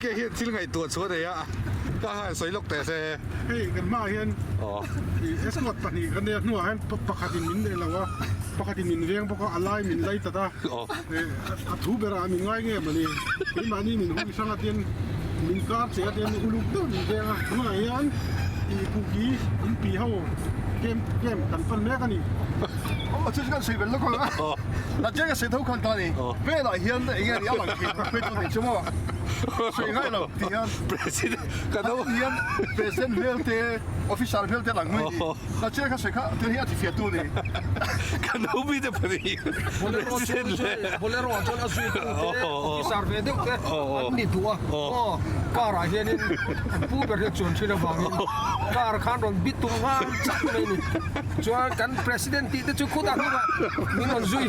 Ke hian thil ngaihtuah chu a nei a, ka han sawi lawk teh se. Hei kan hmaah hian escort pahnih kan nei a, hnuah hian pakhatin min nei lo a, pakhatin min veng bawk a, a lai min lai tat a, a thu berah min ngai nge mawni, keimahni min hui hrang atian min kar che atian uluk deuh min veng a, tunah hian ih kuki in pi ho camp camp kan pan mek a ni. Aw chu chu kan sawi belh lawk ang a, Nacheng a sawi tho khan ta ni, velah hian eng nge ni a lang thei tak phei chu a ni chu maw. Sawi ngai lo tih hian President ka no hian President hmel te officer hmel te lang mai ni na che kha sawi kha thil hi a ti fiah tu ni ka no mi te pahnih President le Bolero ah chuan a zui tu te officer ve deuh te an ni duh a aw car ah hianin an pu ber hi a chuan thin avangin car khan rawn bit tum nghal chak mai ni chuan kan President tih te chu khutah hnungah min rawn zui.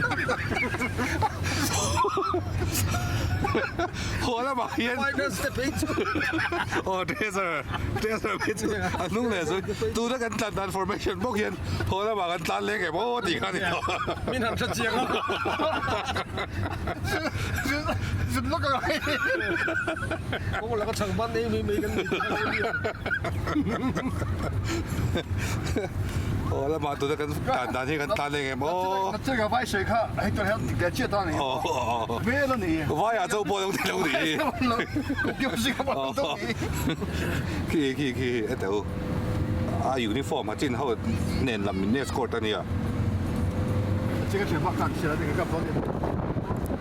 Haw lamah hian aw treasure treasure phei chu a hnung leh chu tuna kan tlan dan formation bawk hian haw lamah kan tlan leng em aw tih kha a ni tawh. Min han hre chiang a. Zut lawk ang ai. Kawng laka chhang ban ei mai mai kan ni tih kha a ni. Haw lamah tuna kan tlan dan hi kan tlan leng em aw. Chega vai sawi kha hei tur hian dik leh chiah ta a ni. Hmel a ni. Vai ah chauh pawh lo ti lo ni. Khi khi khi e teu a uniform ha chin ho nen lam min escort a nia. Chega thiam bak khan chhiar a ni ka dawn.